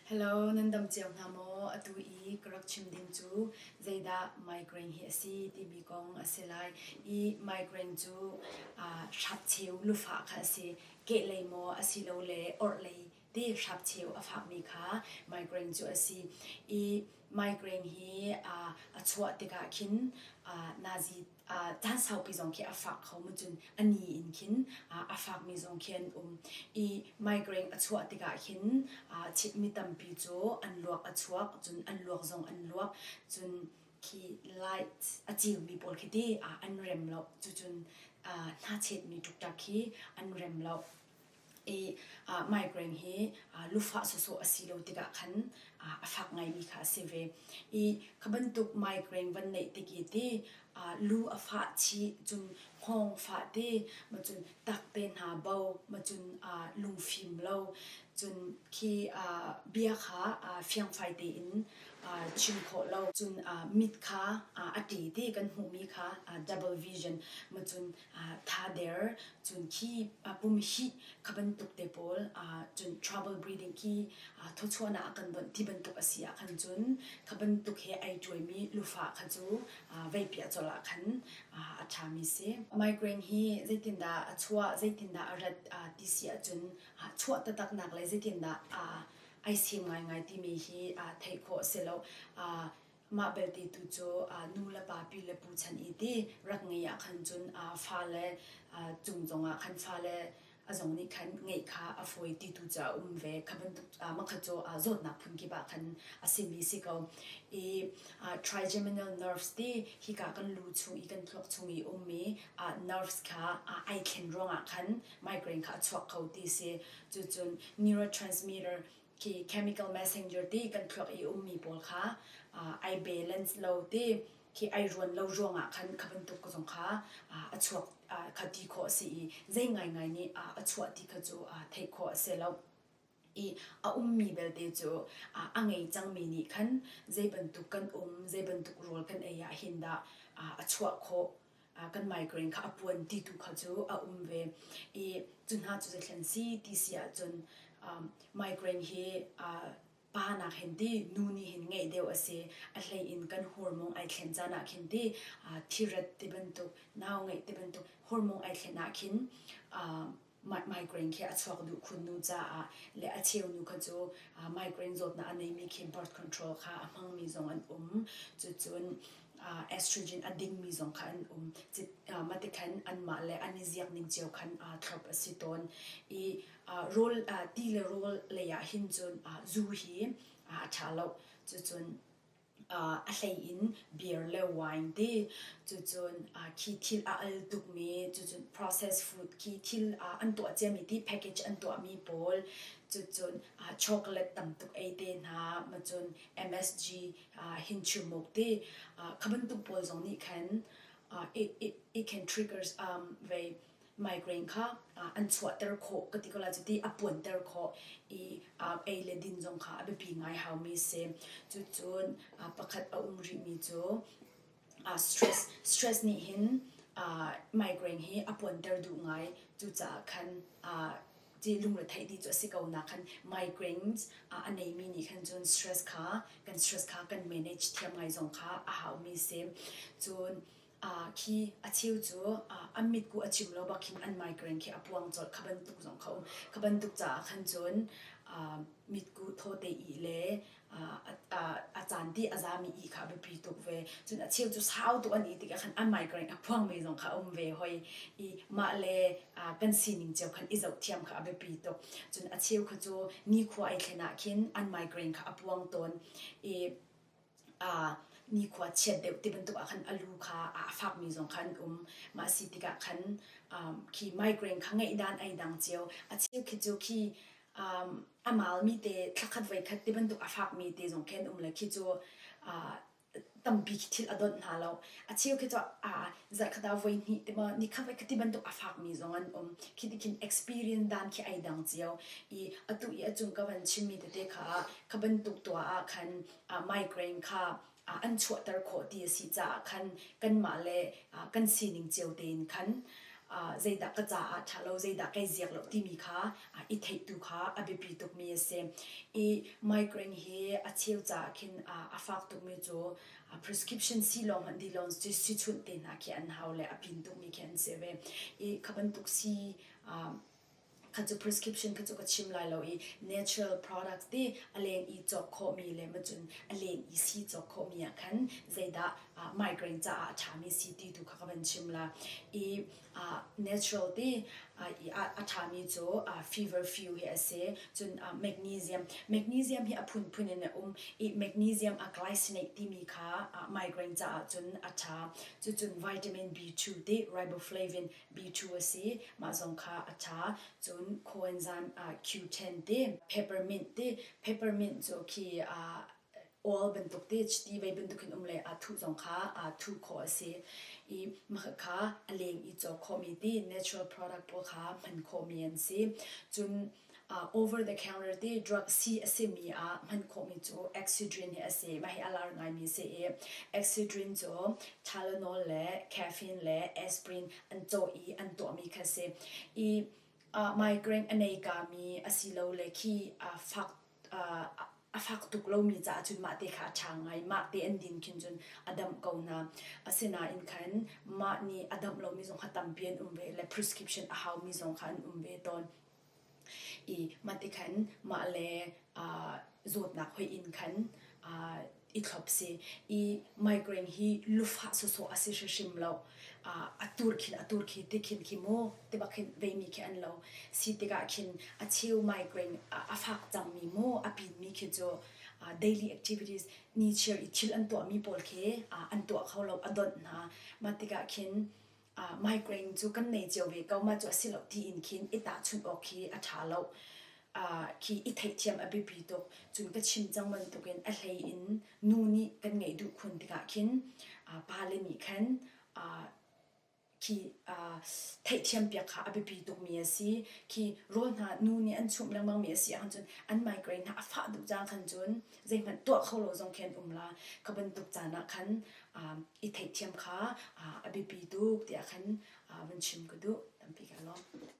Hello, nan dam cio hna maw? Atu i ka rak chim ding cu zeidah migraine hi a si timi kong a si lai. I migraine cu hrapcheu lufah kha a si. Kehlei maw asilole orhlei ti hrapcheu a fakmi kha migraine cu a si. I migraine hi a chuah tikah khin nazi caan saupi zong khi a fak kho mu cun a ni in khin a fakmi zong khi an um i migraine a chuah tikah khin mi tampi cu an luak a chuak cun an luak zong an luak cun khi light a ceumi pawl khi ti an rem lo cucun hnachetmi ṭukṭak khi an rem lo. I migraine hi lufah sawsawh a si lo tikah khan a fak ngaimi kha a si ve. I kha bantuk migraine van neih tik i ti lu a fah chih cun hngawng fah ti ma cun tak te hna bo ma cun lungfim lo cun khi bia kha fiangfai tein chim khawh lo cun mit kha a ṭi ti kan hmuhmi kha double vision ma cun thader cun khi pum hih kha bantuk te pawl cun trouble breathing khi thawchuahnak a kan donh ti bantuk a si ah khan cun kha bantuk he ai tuaimi lufah kha cu vei piah colh ah khan a ṭhami si. Migraine hi zeitindah a chuah zeitindah a rat ti si ahcun chuah taktaknak le zeitindah ai sem ngaingai timi hi theih khawh a si lo. Mah belte tu cu nu le pa pi le pu chan i ti rak ngei ah khan cun fale cung zongah khan fale a zong nih khan ngeih kha a fawi ti tu cu a um ve. Kha bantuk makhat cu zawtnak phun kip ah khan a simi si ko. I trigeminal nerves ti hika kan lu chung i kan thluak chung i ummi nerves kha ai thlen ruangah khan migraine kha a chuak kho ti si. Cucun neurotransmitter khi chemical messenger ti kan thluak i ummi pawl kha ai balance lo ti khi ai ruan lo ruangah khan kha bantuk zong kha a chuak kha ti khawh a si i zei ngaingai nih a chuah ti kha cu theih khawh a si lo. I a ummi belte cu a ngei cangmi nih khan zei bantuk kan um zei bantuk rawl kan ei ah hin dah a chuah khawh kan migraine kha a puan ti tu kha cu a um ve i cu hna cu zeithlen si ti si ahcun migraine hi pa nak hin ti nu nih hin ngeih deuh a si. A hlei in kan hormone ai thlen caan ah khin ti thiret ti bantuk nau ngeih ti bantuk hormone ai thlen ah khin migraine khi a chuak duh khun nu caah le a cheu nu kha cu migraine zawtnak a neimi khi birth control kha a hmangmi zong an um. Cucun estrogen a dingmi zong kha an um. Matikhan anmah le an i ziak ning cio khan thlop a si tawn. I rawl ti le rawl lei ah hin cun zu hi a ṭha lo. Cucun a hlei in beer le wine ti cucun khi thil a al tukmi cucun processed food khi thil an tuah ciami ti package an tuahmi pawl cucun chocolate tam tuk ei te hna macun MSG hinchumuk ti kha bantuk pawl zong nih khan it, it, it can triggers um, ve migraine kha an chuahter khawh ka ti ko lai cu ti a puanter khawh i ei le din zong kha a biapi ngai haumi si. Cucun pakhat a um rihmi cu stress stress nih hin migraine hi a puanter duh ngai. Cucaah khan ti lungretheih ti cu a si ko na khan migraines a neimi nih khan cun stress kha kan stress kha kan manage thiam ngai zong kha a haumi si. Cun Khi a cheu cu an mitkuh a chim lo bak khin an migraine khi a puang colh kha bantuk zong kha um. Kha bantuk caah khan cun mitkuh thawte ih le a caan ti a zami ih kha a biapi tuk ve. Cun a cheu cu sau tuk an ih tikah khan an migraine a phuangmi zong kha a um ve hoi. I mah le kan sining cio khan i zohthiam kha a biapi tuk. Cun a cheu kha cu nikhua ai thlen ah khin an migraine kha a puang tawn. I nikhua chiat deuh ti bantuk ah khan a lu kha a fakmi zong kha an um. Mah si tikah khan khi migraine kha ngeih dan ai dang cio. A cheu khi cu khi a malmi te thlakhat voikhat ti bantuk a fakmi te zong khi an um le khi cu tampi khi thil a donh hna lo. A cheu khi cu zarhkhat ah voihnih ti maw nikhat voikhat ti bantuk a fakmi zong an um. Khi ti khin experience dan khi ai dang cio. I atu i a cung ka van chimmi tete kha kha bantuk tuah ah khan migraine kha an chuahter khawh ti a si caah khan kanmah le kan sining cio tein khan. Zeidah ka caah ṭha lo, zeidah kai ziak lo timi kha i theih tu kha a biapi tukmi a si. I migraine hi a cheu caah khin a fak tukmi cu prescription sii lawng hmanh di lawng si chunh te hna khi an hau le a pin tukmi khi an si ve. I kha bantuk sii kha cu prescription kha cu ka chim lai lo i natural products ti a leng i cawk khawhmi le macun a leng i sii cawk khawhmi ah khan zeidah migraine caah a ṭhami si ti tu kha ka van chim la. I natural ti a ṭhami cu feverfew hi a si. Cun magnesium. Magnesium hi a phunphun in a um i magnesium a glycinate timi kha migraine caah cun a ṭha. Cucun vitamin B2 ti riboflavin B2 a si. Mah zong kha a ṭha. Cun coenzyme Q10 ti peppermint ti peppermint cu khi oil bantuk te chiti vei bantuk in um le aa thuh zong kha aa thuh khawh a si i mah kha a leng i cawk khawhmi ti natural product pawl kha hman khawhmi an si. Cun over the counter ti drug sii a simi ah hman khawhmi cu Excedrin hi a si. Mah hi a lar ngaimi a si i Excedrin cu Tylenol le caffeine le aspirin an cawh i an tuahmi kha a si. I migraine a nei kami asilole khi fak a fak tuk lomi caah cun mah te kha a ṭha ngai. Mah te an din khin cun a damh ko hna. Asinain khan mah nih a damh lomi zong kha tampi an um ve le prescription a haumi zong kha an um ve tawn. I mah ti khan mah le zawtnak hoih in khan i thlop si. I migraine hi lufah sawsawh a si hrimhrim lo. A tur khin a tur khi ti khin khi mu ti bak khin veimi khi an lo. Si tikah khin a cheu migraine a fak cangmi mu a pinmi khi cu daily activities ni chiar i thil an tuahmi pawl khi an tuah kho lo a donh hna. Mah tikah khin migraine cu kan nei cio ve ko mah cu a si lo tiin khin i tahchunh awk khi a ṭha lo. Khi i theihthiam a biapi tuk. Cun ka chim cang bantukin a hlei in nu nih kan ngeih duh khun tikah khin pale nih khan khi theihthiam piak kha a biapi tukmi a si. Khi rawl hna nu nih an chumh lengmangmi a si ahcun an migraine hna a fah duh cang khan cun zeihmanh tuah kho lo zong khi an um la. Kha bantuk caan ah khan i theihthiam kha a biapi tuk tiah khan van chim ka duh. Tampi ka lawm.